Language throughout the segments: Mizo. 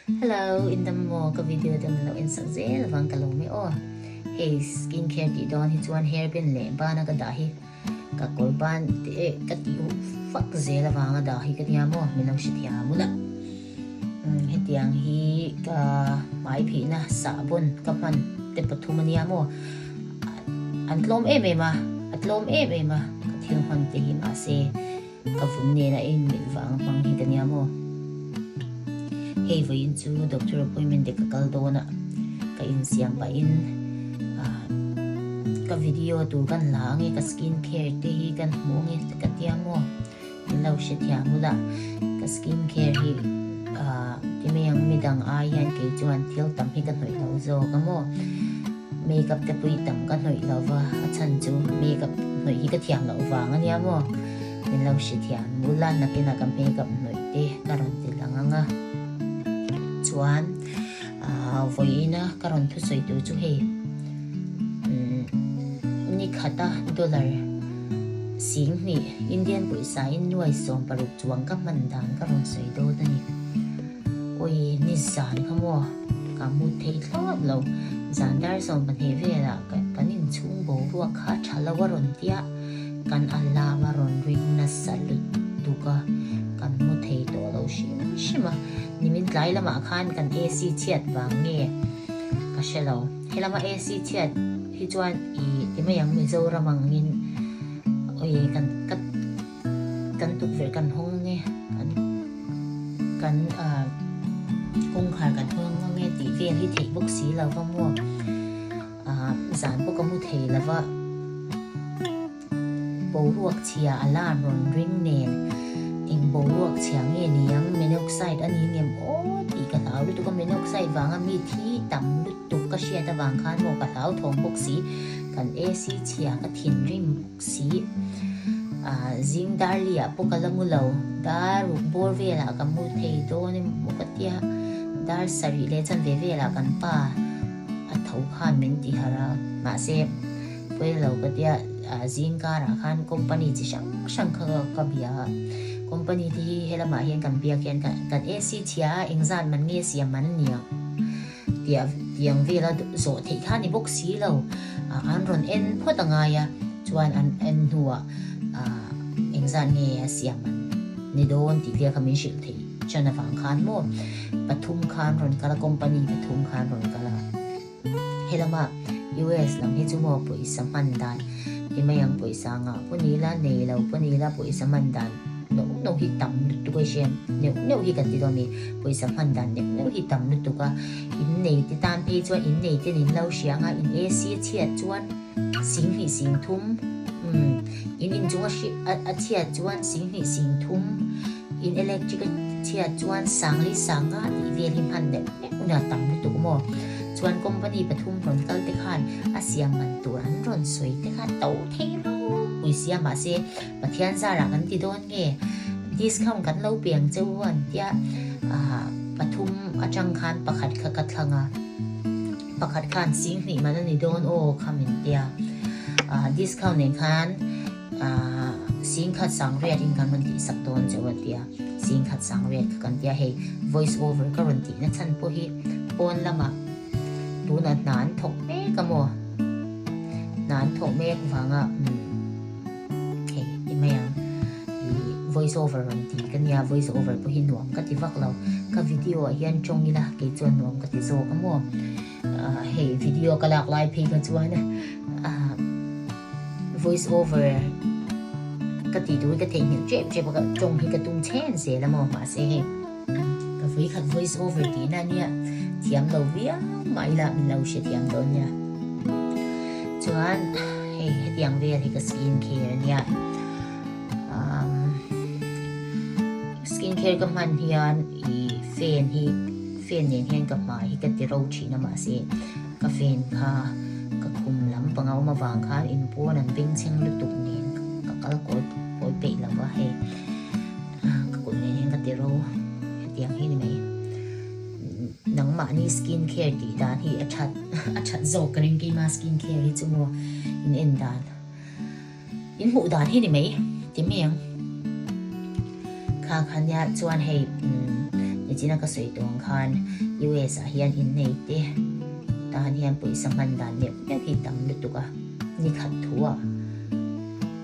Hello, in dam maw? Ka video te min lo en sak zel avang ka lawm e aw. Hei skin care tih dawn hi chuan hair band leh bana ka dah hi ka kawr ban te eh ka tih huh fak zel avanga dah hi ka nia maw min lo hrethiam ula. Umm hetiang hi ka hmai phihna sahbawn ka hman te pathum ania maw an tlawm em em a, a tlawm em em a ka thil hman te hi mahse Ka vun nena a inmilh vang a hmang hi ka nia maw? Hei vawiin chu doctor appointment te ka kal dawn a, ka insiam pahin ka video tur kan la ange, ka skin care te hi kan hmu ange te ka tia maw? Min lo hrethiam ula, ka skin care hi ti mai ang midang ai hian kei chuan thil tam hi ka hnawih lo zawk a maw? Makeup te pawh hi tam ka hnawih lo va, a chhan chu makeup hnawih hi ka thiam loh vang a nia maw? Min lo hre thiam ula nakinah ka makeup hnawih te ka rawn ti lang ang a. Chuan aah vawiina ka rawn thusawi tur chu hei umm ni khata dollar 20 Indian pawisa in nuai 16 chuang ka hman dan ka rawn sawi dawn a ni. Awi ni zan kha maw ka mu thei thlawt lo zan dar 12 velah kan inchhung boruak kha a tha lo a rawn tia kan alarm a rawn ring nasa lutuk a kan mu thei tawh lo hrim hrim a nimin tlai lamah khan kan AC chhiat vang nge ka hre lo helama AC chhiat hi chuan ih ti mai ang Mizoram angin awi kan ka Kan tukverh kan hawng nge kan kan ah kawngkhar kan hawng nge tih vel hi theih bawk si lo va maw ah zan pawh ka mu thei lo va boruak chhia alarm rawn ring nen eng boruak chhia nge ni ang monoxide a ni ngem aw tih ka hlau lutuk a monoxide vanga mi thi tam lutuk ka hriat avang khan maw ka hlau thawng bawk si kan AC chhia ka thinrim bawk. Si ah zing dar li ah pawh ka la mu lo dar ruk bawr velah ka mu thei dawn emaw ka tia dar sarih leh chanve velah kan pa a tho khan min ti harh a mahse pawi lo ka tia ah zing karah khan company chi hrang hrang kha ka bia a company te hi helamah hian kan biak hian kan AC chhia a engzat man nge siam man nia. Tiah tiang vela zawh theih kha ni bawk si lo. An rawn en phawt a ngai a, chuan an en hnuah engzat nge a siam an ni dawn tih vel kha min hrilh theih chan avang khan maw pathum khan rawn kal a, company pathum khan rawn kal a. Helama US lam hi chu maw pawisa hman dan ti mai ang pawisa ngah pawh ni ila nei lo pawh ni ila pawisa hman dan neuh neuh hi tam lutuk a i hria neuh neuh hi kan ti dawn a ni pawisa hman dan neuh neuh hi tam lutuk a in nei te tan phei chuan in nei ten in lo hria anga in AC a chhiat chuan 20 30 umm in inchung a hri a chhiat chuan 20 30 in electric a chhiat chuan 40 50 tih vel hi hman neuh neuh na tam lutuk maw chuan company pathum rawn kal te khan a siam man tur an rawn sawi te kha to thei ropui sia mahse Pathian zarah kan ti dawn nge discount kan lo pe ang che u an tia ah pathum atang khan pakhat kha ka thlang a pakhat khan 20 man a ni dawn aw kha min tia ah discount nen khan ah 10 sangriat in kan rawn tih sak dawn che u a tia 10 sangriat kha kan tia hei voice over ka rawn tih na chhan pawh hi pawn lamah tunah hna an thawk mek a maw hna an thawk mek vanga umm. Hei ti mai ang ih voice over rawn ti ka nia voice over pawh hi nuam ka ti vak lo ka video ah hian tawng ila kei chuan nuam ka ti zawk a maw ah hei video ka lak lai phei kha chuan ah voice over ka tih tur hi ka theihnghilh tep tep a ka tawng hi ka tum chhen zel a maw mahse hei ka vawi khat voice over tihna ania thiam lo viau mah ila min lo hrethiam dawn nia chuan. Hei hetiang vel hi ka skin care ania umm skin care ka hman hian ih fan hi fan nen hian ka hmai hi ka ti ro thin a mahse ka fan kha ka khum lampang a awm avang khan in pawn an bengchheng lutuk nen ka kal kawi kawi peih lo va hei ka kut nen hian ka ti ro hetiang hi ni mai. Nangmahni skin care tih dan hi a that a that zawk ka ring keima skin care hi chu maw in en dan in hmuh dan hi ni mai ti mai ang kha kha nia chuan hei umm. Nichina ka sawi tawh ang khan US ah hian innei te tan hian pawisa hman dan neuh neuh hi tam lutuk a, ni khat thu ah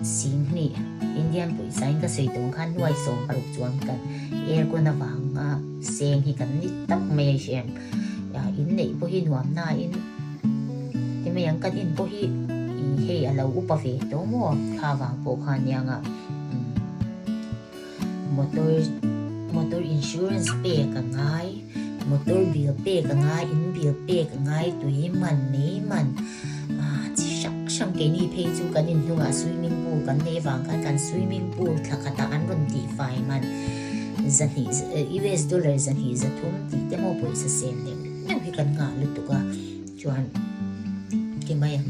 Singhnih Indian pawisa in ka sawi tawh ang khan nuai 16 chuan kan aircon avanga seng hi kan ni tak mai a hriam. Inneih pawh hi nuam nain ti mai ang kan in pawh hi hei a lo upa ve tawh maw kha vang pawh kha ania nga motor motor insurance pek a ngai motor bill pek a ngai in bill pek a ngai tui man mei man ah chi hrang hrang keini phei chu kan in hnungah swimming pool kan nei vang khan kan swimming pool thla khatah an rawn tih fai man zahnih US dollar zahnih zathum tih te maw pawisa sen neuh neuh hi kan nghah lutuk a chuan ti mai ang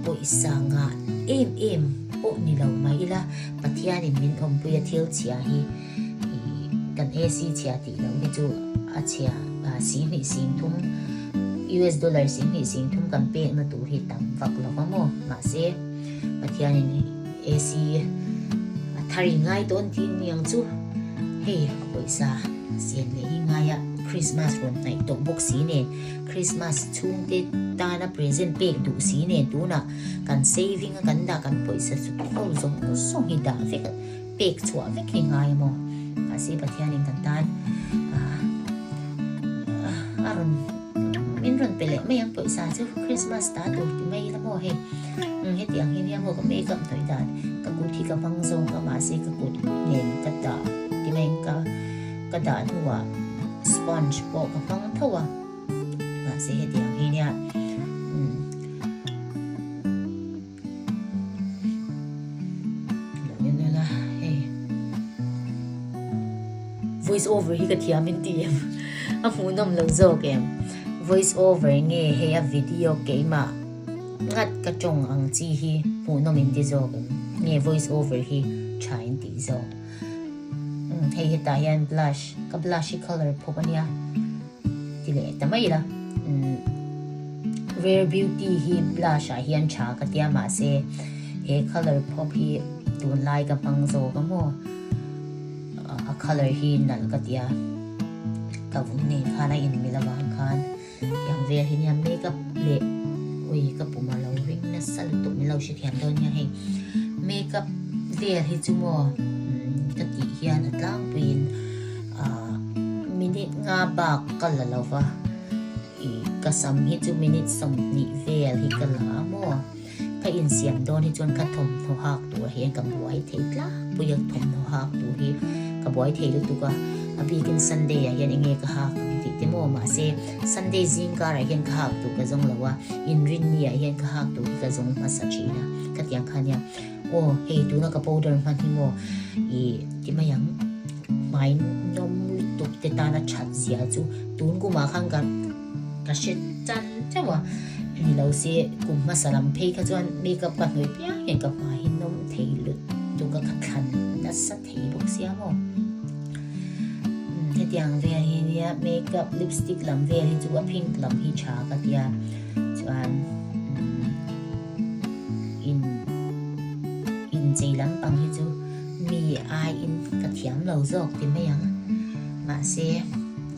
pawisa ngah em em pawh ni lo mai ila Pathianin min awmpui a thil chhia hi ih kan AC chhia tih loh hi chu a chhia 20 singthum US dollar 20 singthum kan pekna tur hi tam vak lo va maw mahse Pathianin AC a thar in ngai dawn tih niang chu hei pawisa siam leh hi ngai a Christmas rawn hnaih tawh bawk si nen Christmas chhungte tana present pek duh si nen tunah kan saving a kan dah kan pawisa chu ho zawng zawng hi dah vek pek chhuah vek hi ngai a maw mahse Pathianin kan tan a rawn min rawn pe leh mai ang pawisa chu Christmas ta tur ti mai ila maw hei heti ang hi nia maw ka makeup hnawih dan ka kut hi ka hmang zawng a mahse ka kut nen ka dah ti mai ang ka ka dah hnuah sponge pawh ka hmang tho a mahse heti ang hi nia Voice over hi ka thiam in ti em a hmuhnawm lo zawk em voice over nge hei a video keimah ngat ka tawng ang chi hi hmuhnawm in ti zawk em nge voice over hi tha in tih zawk hei hetah hian blush ka blush hi colour phawp ania. Ti leh ta mai ila. Rare Beauty hi blush ah hian tha ka tia mahse he colour pawp hi tunlai ka hmang zawk a maw a colour hi nalh ka tia ka vun nen khan a inmil avang khan tiang vel hi nia makeup leh ui ka pum a lo ring nasa lutuk min lo hrethiam dawn nia hei makeup vel hi chu maw ka tih hian a tlangpuiin Ahh minute nga bak ka la lo va, ih ka sam hi chu minute 20 vel hi ka la a maw? Ka insiam dawn hi chuan ka thawmhnaw hak tur hian ka buai thei tlangpui a, thawmhnaw hak tur hi ka buai thei lutuk a, a bikin Sunday ah hian enge ka hak ang tih te maw? Mahse Sunday zing karah hian ka hak tur ka zawng lo a, inrinni ah hian ka hak tur hi ka zawng hmasa thin a, khatiang kha nia. Aw hei tuna ka powder hman hi maw ih ti mai ang hmai nawm lutuk te tana that zia chu tun kumah khan ka ka hre chan chauh a ni lo se kum hmasa lam phei kha chuan makeup ka hnawih piang hian ka hmai hi nawm thei lutuk a ka thlan nasa thei bawk sia maw hetiang vel hi nia makeup lipstick lam vel hi chu a pink lam hi tha ka tia chuan. In inchei lampang hi chu mi aiin ka thiam lo zawk ti mai ang. Mahse,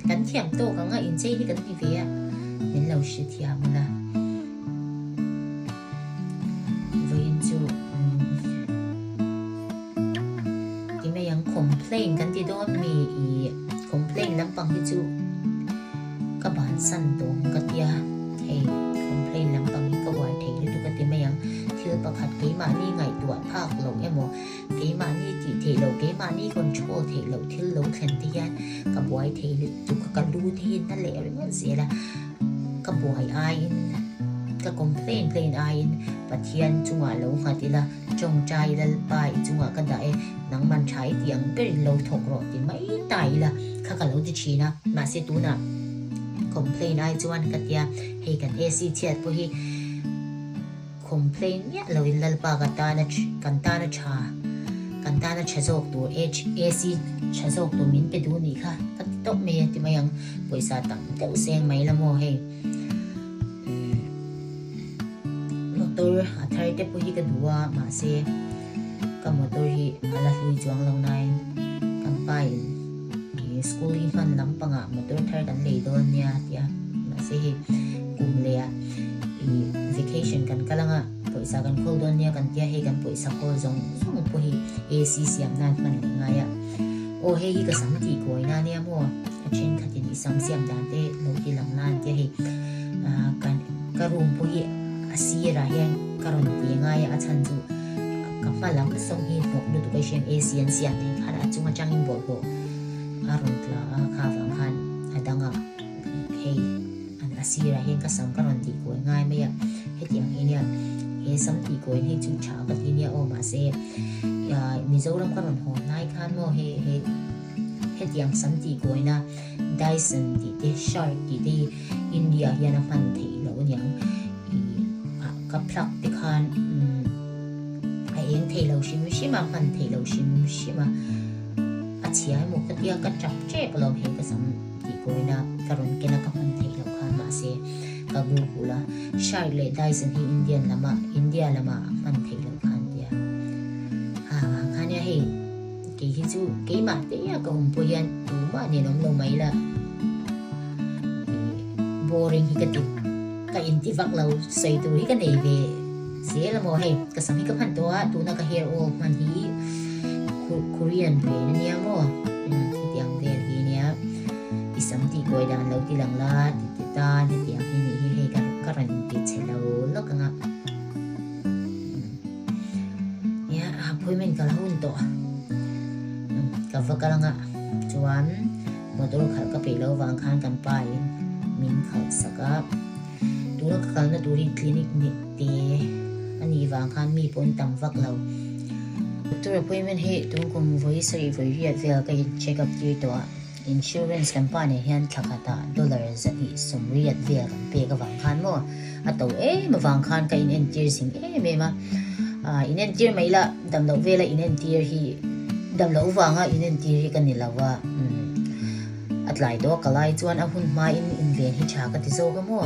kan thiam tawk ang a, inchei hi kan ni ve a, min lo hre thiam ula. Vawiin chu ti mai ang, complain kan ti dawn mi i complain lampang hi chu ka bansan tawh ang ka tia. Hei, complain lampang hi ka uar thei lutuk a ti mai ang. Thil pakhat keimahni ngaihtuah phak loh emaw, keimahni tih theih loh, keimahni control theih loh thil lo thlen te hian ka buai thei lutuk a, ka lu te hi na leh ringawt zel a. Ka buai aiin, ka complain plain aiin Pathian chungah lo nghat ila, tawngtai Lalpa i chungah ka dah e, nangman tha i tih ang berin lo thawk rawh ti mai ta ila kha ka lo ti thin a. Mahse tunah. Complain ai chuan ka tia, hei kan AC chhiat pawh hi complain miah lo in Lalpa ka tana kan tana tha kan tana tha zawk tur AC tha zawk tur min pe duh nih kha ka ti tawp mai a ti mai ang pawisa tam deuh seng mai la maw hei motor a thar te pawh hi ka duh a mahse ka motor hi a la hlui chuang lo nain kan pa in. School i hman lampangah motor thar kan lei dawn nia a ti a, mahse hei kum lehah ih vacation kan kal anga pawisa kan khawl dawn nia kan tia hei kan pawisa khawl zawng zawng pawh hi AC siam nan hman leh ngai a, aw hei hi ka sam tih kawi na nia maw a thenkhatin i sam siam dan te lo ti lang la an tia hei ah kan ka room pawh hi a sirah hian ka rawn ti ngai a a chhan chu Ka hma lam sawng hi hnawk lutuk a hriam AC an siam nen khan a chung atangin bawlhhlawh a rawn tla a, kha vang khan a dangah hei an a sirah hian ka sam ka rawn tih kawi ngai mai a, hetiang hi nia he sam tih kawi hi chu tha ka ti nia aw mahse Mizoram ka rawn haw hnai khan maw he he hetiang sam tih kawina Dyson tih te Shark tih te hi India hian a hman theih loh aniang ih ah ka plug te khan umm a eng thei lo hrim hrim a hman theih loh hrim hrim a a chhia emaw ka tia ka tap tep alawm hei ka sam tih kawina ka rawn ken a ka hman theih loh khan mahse ka google a Shark leh Dyson hi Indian lama India lama a hman theih loh khan tia ha vang khan nia hei. Kei hi chu keimah te a ka awm pawh hian tumah nen awm lo mai la boring hi ka ti ka inti vak lo sawi tur hi ka nei ve zel a maw hei ka sam hi ka hman tawh a tuna ka hair oil hman hi Korean brand ania maw hetiang vel hi ania i sam tih kawi dan lo ti lang la ti ti tan hetiang hi nih hi hei ka rawn inti chhe lo lawk ang a. Nia appointment ka la hun tawh ka va kal anga chuan motor khalh ka peih loh avang khan kan pa in min khalh sak a tuna ka kalna tur hi clinic ni te a nih vang khan mi pawh an tam vak lo doctor appointment hi tun kum vawi sarih vawi riat vel ka in check up tir tawh a Insurance kan pa nen hian thla khatah dollar 280 vel kan pek avang khan maw a to em avang khan ka inentir zing em em a, ah inentir mai la damloh vela inentir hi damloh vanga inentir hi ka ni lo a, umm a tlai tawh a ka lai chuan a hun hmain inven hi tha ka ti zawk a maw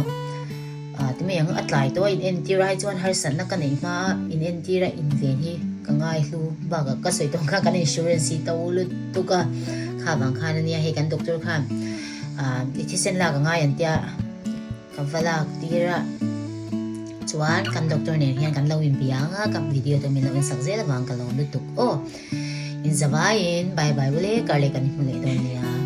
ah ti mai ang a tlai tawh a inentir ai chuan harsatna ka neih hma a inentir a inven hi ka ngai hlu bakah ka sawi tawh ang khan kan insurance hi to lutuk a kha vang khan ania hei kan doctor khan ah i thisen lak a ngai an tia ka va lak tir a chuan kan doctor nen hian kan lo inbia ang a ka video te min lo en sak zel avang ka lawm lutuk aw inzavaiin bye bye ule karleh kan hmu leh dawn nia.